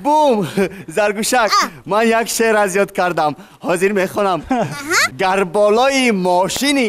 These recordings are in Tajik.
Бум! Заргӯшак, ман як шеър аз ёд кардам. Ҳозир мехонам. Гар болои мошинӣ,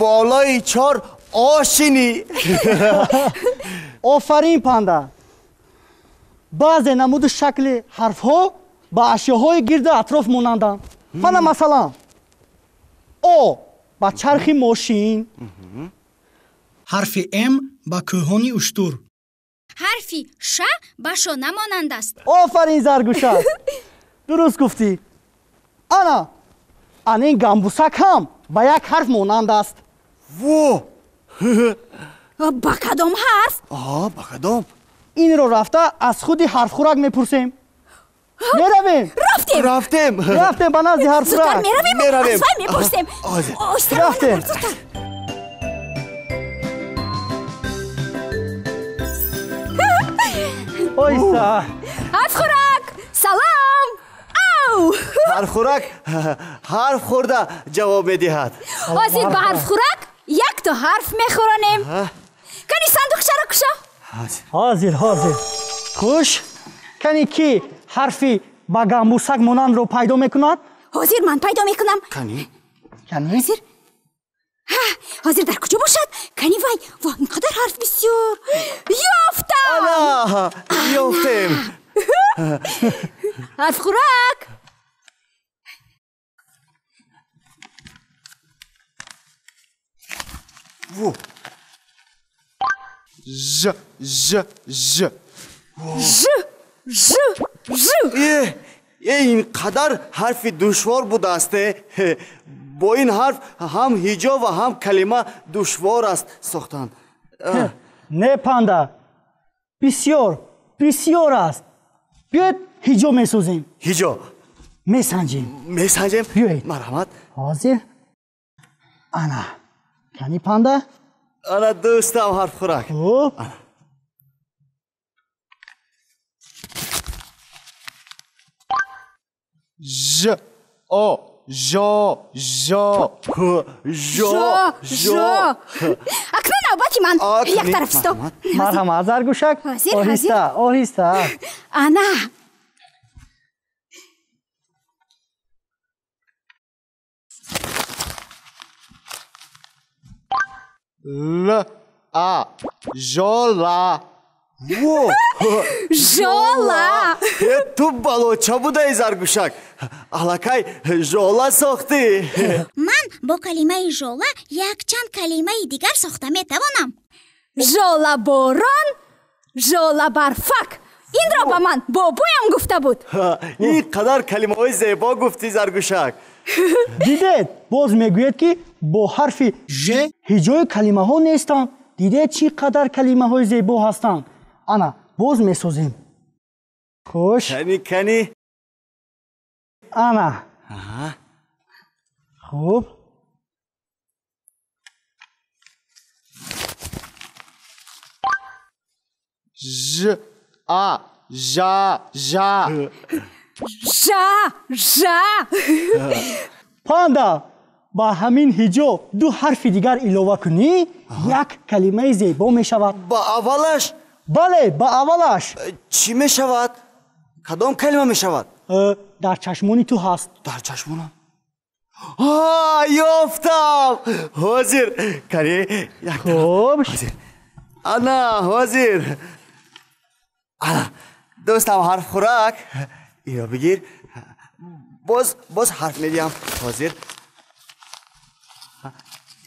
болои чор ошинӣ. Офарин, Панда. Баъзе намуду шакли ҳарфҳо ба ашёҳои гирду атроф монанданд. Мана масалан, О ба чархи мошин, ҳарфи М ба кӯҳони уштур, ҳарфи Ш ба шона монанд аст. Офарин, Заргӯшак, дуруст гуфтӣ. Ана, ана ин гамбусак ҳам ба як ҳарф монанд аст. Во! Ба кадом ҳарф? Ба кадом? Инро рафта аз худи ҳарфхӯрак мепурсем. Меравем? Рафтем! Рафтем! Рафтем ба назди ҳарфхӯрак. Зудтар меравем, меравем. Аз вай мепурсем. Рафтем. Оҳиста. Ҳарфхӯрак, салом! Ав! Ҳарфхӯрак ҳарф хӯрда ҷавоб медиҳад. Ҳозир ба ҳарфхӯрак якто ҳарф мехӯронем. Кани сандуқчаро кушо. Ҳозир, ҳозир. Хуш, кани ки ҳарфи ба гамбусак монандро пайдо мекунад? Ҳозир ман пайдо мекунам. Кани? Кани? Ҳозир. Ҳозир дар куҷо бошад? Кани вай, ва ин қадар ҳарф бисёр. Ёфтам! Ана, ёфтем. Ҳарфхӯрак. Во. Ж, Ж, Ж. Ж, Ж, Ж. Э, ин қадар ҳарфи душвор будааст. Бо ин ҳарф ҳам ҳиҷо ва ҳам калима душвор аст сохтан. Не, Панда, бисёр, бисёр аст. Биёед ҳиҷо месозем. Ҳиҷо месанҷем. Месанҷем? Биёед. Марҳамат. Ҳозир. Ана, кани, Панда? Ана, дӯстам ҳарфхӯрак. Хуб. Ж, О, Жо, Жо. Жо, Жо. Акнун навбати ман. Як тараф исто. Марҳамат, Заргӯшак. Оҳиста, оҳиста. Ана. Л, А, Жола. Во! Жола! Ту балоча будаи, Заргӯшак. Аллакай жола сохтӣ. Ман бо калимаи жола якчанд калимаи дигар сохта метавонам. Жолаборон, жолабарфак. Инро ба ман бобоям гуфта буд. Ин қадар калимаҳои зебо гуфтӣ, Заргӯшак. Дидед, боз мегӯед, ки бо ҳарфи Ж ҳиҷои калимаҳо нестанд. Дидед, чӣ қадар калимаҳои зебо ҳастанд. Ана, боз месозем. Хуш. Кани, кани. Ана. Хуб. Ж, А, Жа, Жа. Жа, Жа. Панда, ба ҳамин ҳиҷо ду ҳарфи дигар илова кунӣ, як калимаи зебо мешавад. Ба аввалаш? Бале, ба аввалаш. Чӣ мешавад? Кадом калима мешавад? Дар чашмони ту ҳаст. Дар чашмонам? Ёфтам! Ҳозир. Кани, хуб. Ана, ҳозир. Ана, дӯстам ҳарфхӯрак, иро бигир. Боз, боз ҳарф медиҳам. Ҳозир.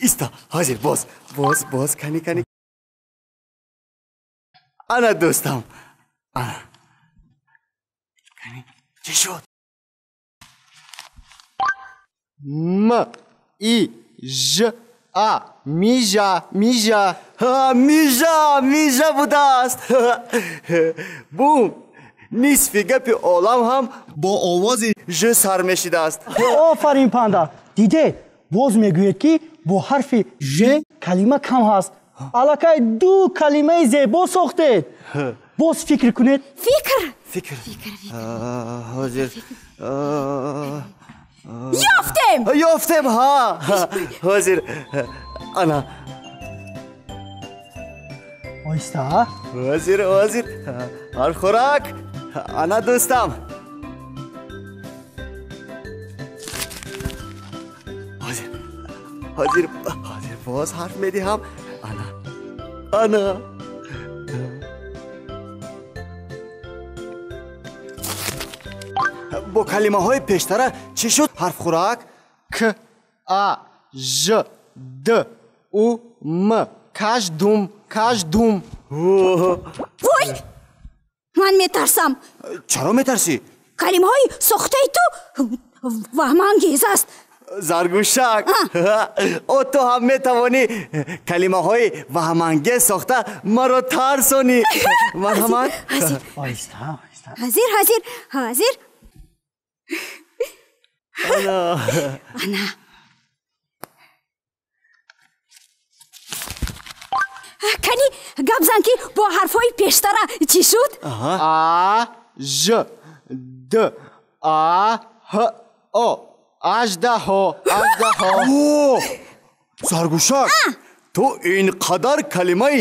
Иста, ҳозир, боз, боз, боз, кани, кани. Ана, дӯстам. Ана. Кани, чӣ шуд? М, И, Ж, А, Мижа, Мижа. Мижа, мижа будааст. Бум! Нисфи гапи олам ҳам бо овози Ж сар мешидааст. Офарин, Панда. Дидед, боз мегӯед, ки бо ҳарфи Ж калима кам ҳаст. Аллакай ду калимаи зебо сохтед. Боз фикр кунед. Фикр. Фикр. Ҳозир. Ёфтем! Ёфтем, ҳа. Ҳозир. Ана. Оҳиста. Ҳозир, ҳозир. Ҳарфхӯрак. Ана дӯстам. Ҳозир, ҳозир, ҳозир боз ҳарф медиҳам. Ана, ана. Бо калимаҳои пештара чӣ шуд ҳарфхӯрак? К, А, Ж, Д, У, М. Каждум, каждум. Вой! Ман метарсам. Чаро метарсӣ? Калимаҳои сохтаи ту ваҳмангез аст. Заргӯшак, о ту ҳам метавонӣ калимаҳои ваҳмангез сохта маро тарсонӣ. Марҳамат. Оҳиста, оҳиста. Ҳозир, ҳозир, ҳозир. Ана. Кани гап зан, ки бо ҳарфҳои пештара чӣ шуд? А, Ж, Д, А, Ҳ, О. Аждаҳо, аждаҳо. Заргӯшак, ту ин қадар калимаи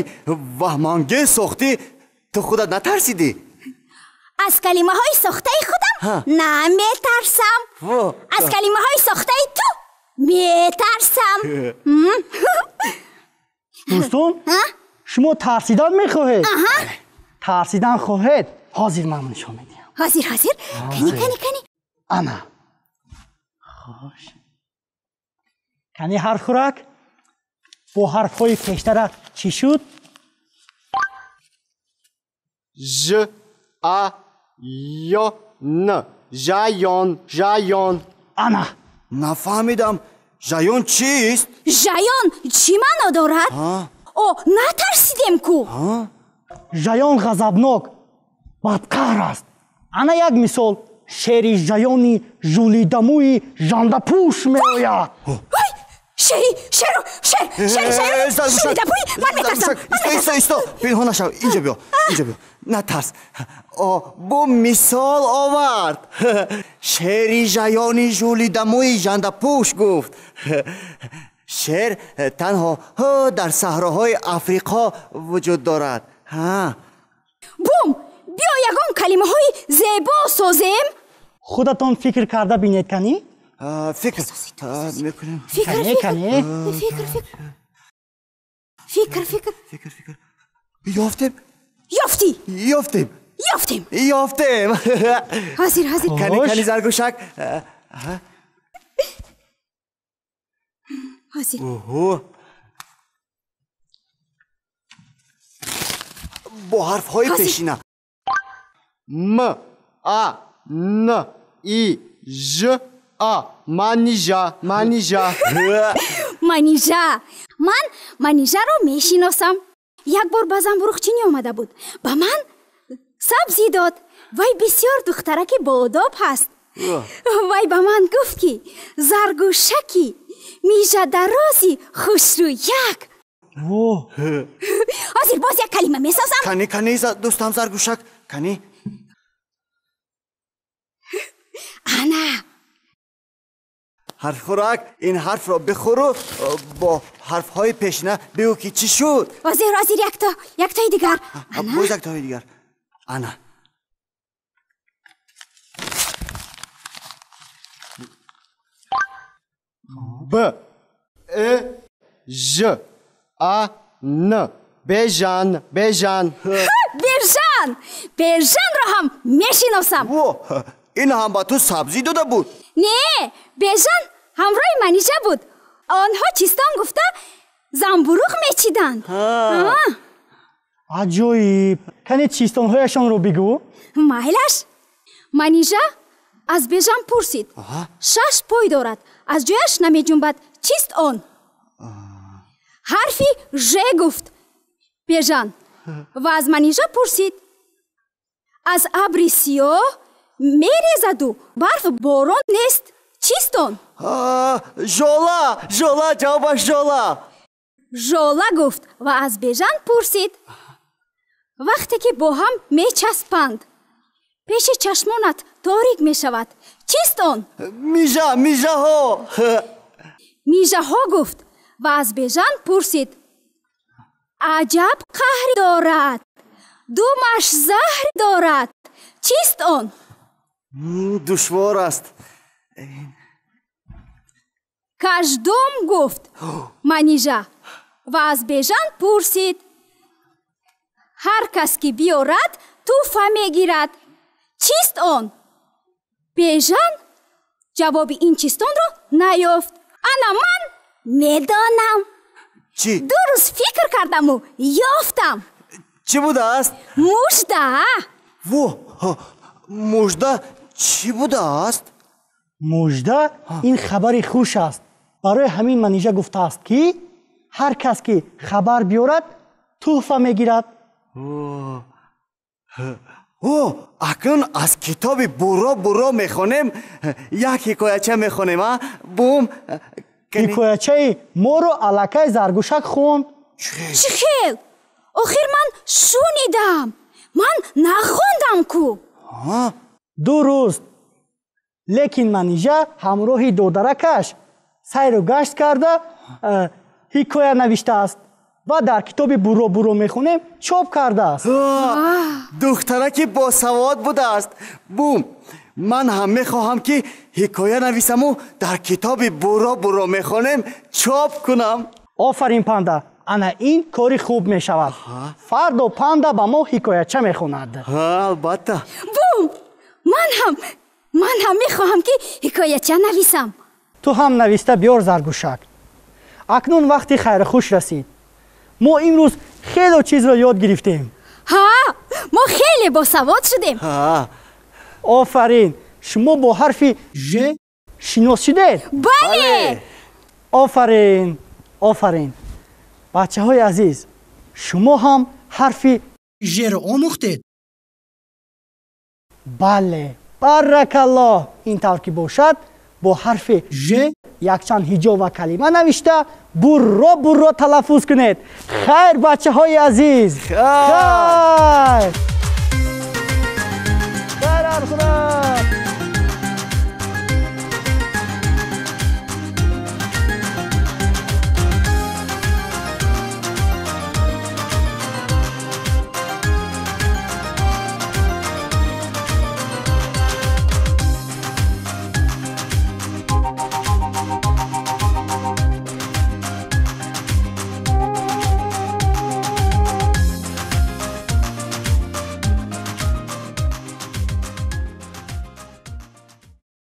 ваҳмангез сохтӣ, ту худат натарсидӣ? Аз калимаҳои сохтаи худам наметарсам. Аз калимаҳои сохтаи ту метарсам. Дӯстон, шумо тарсидан мехоҳед? Тарсидан хоҳед? Ҳозир ман нишон медиҳам. Ҳозир, ҳозир. Кани, кани, кани. Ана. Хош. Кани ҳарфхӯрак, бо ҳарфҳои пештара чӣ шуд? Ж, А, Ё, Н. Жаён, жаён. Ана. Нафаҳмидам, жаён чист? Жаён чӣ маъно дорад? О, натарсидем ку. Жаён ғазабнок, бадқаҳр аст. Ана як мисол: шери жаёни жулидамӯи жандапӯш меояд. Шери, шеру, шер, шери жаёни жулидамӯи, ман метарсам. Исто, исто, исто, пинҳон нашав, инҷо биё, инҷо биё, натарс. О, бу мисол овард. Шери жаёни жулидамӯи жандапӯш гуфт. Шер танҳо дар саҳроҳои Африқо вуҷуд дорад. Бум, биё ягон калимаҳои зебо созем. Худатон фикр карда бинед, кани? Фикр мекунем. Фикр, фикр, фикр, фикр, фикр, фикр, фикр. Ёфтем. Ёфтӣ. Ёфтем. Ёфтем. Ёфтем. Ҳозир, ҳозир. Кани, кани, Заргӯшак. Ҳозир. Оҳо. Бо ҳарфҳои пешина. М, А, Н, И, Ж, А. Манижа, манижа. Манижа. Ман Манижаро мешиносам. Як бор ба замбуруғчинӣ омада буд. Ба ман сабзӣ дод. Вай бисёр духтараки боодоб ҳаст. Вай ба ман гуфт, ки заргӯшаки мижадарози хушрӯяк. Ҳозир боз як калима месозам. Кани, кани, дӯстам Заргӯшак, кани. Ана. Ҳарфхӯрак, ин ҳарфро бихӯру бо ҳарфҳои пешина бигӯ, ки чӣ шуд. Ҳозир, ҳозир, якто, яктои дигар. Боз яктои дигар. Ана. Б, Э, Ж, А, Н. Бежан, Бежан. Бежан, Бежанро ҳам мешиносам. Ин ҳам ба ту сабзӣ дода буд? Не, Бежан ҳамроҳи Манижа буд. Онҳо чистон гуфта замбуруғ мечиданд. Аҷоиб! Кани чистонҳояшонро бигӯ. Майлаш. Манижа аз Бежан пурсид: шаш пой дорад, аз ҷояш намеҷунбад, чист он? Ҳарфи Ж гуфт Бежан ва аз Манижа пурсид: аз абри сиёҳ мерезаду барф борон нест, чист он? Жола, жола, ҷавобаш жола. Жола гуфт ва аз Бежан пурсид: вақте ки бо ҳам мечаспанд, пеши чашмонат торик мешавад, чист он? Мижа, мижаҳо. Мижаҳо гуфт ва аз Бежан пурсид: Аҷаб қаҳр дорад, думаш заҳр дорад. Чист он? Душвор аст. Каждум гуфт Манижа ва аз Бежан пурсид. Ҳар кас ки биёрад, тӯҳфа мегирад. Чист он? Бежан ҷавоби ин чистонро наёфт. Ана ман медонам. Чӣ? Ду рӯз фикр кардаму ёфтам. Чӣ будааст? Мужда. Во, мужда чӣ будааст? Мужда ин хабари хуш аст. Барои ҳамин Манижа гуфтааст, ки ҳар кас ки хабар биёрад, тӯҳфа мегирад. О, акнун аз китоби Бурро бурро мехонем, як ҳикояча мехонем, а? Бум. Ҳикоячаи моро аллакай Заргӯшак хонд. Чӣ хел? Охир ман шунидам, ман нахондам ку. Дуруст, лекин Манижа ҳамроҳи додаракаш сайру гашт карда ҳикоя навиштааст ва дар китоби Бурро бурро мехонем чоп кардааст. Духтараки босавод будааст. Бум, ман ҳам мехоҳам, ки ҳикоя нависаму дар китоби Бурро бурро мехонем чоп кунам. Офарин, Панда, ана ин кори хуб мешавад. Фардо Панда ба мо ҳикояча мехонад. Албатта. Бум, ман ҳам мехоҳам, ки ҳикояча нависам. Ту ҳам нависта биёр, Заргӯшак. Акнун вақти хайрухуш расид. Мо имрӯз хело чизро ёд гирифтем. Ҳа, мо хеле босавод шудем. Офарин, шумо бо ҳарфи ж шинос шудед. Бале. Офарин, офарин, бачаҳои азиз, шумо ҳам ҳарфи жро омӯхтед. Бале, баракаллоҳ. Ин тавр ки бошад, бо ҳарфи ж якчанд ҳиҷо ва калима навишта, бурро бурро талаффуз кунед. Хайр, бачаҳои азиз, хайр, хайр.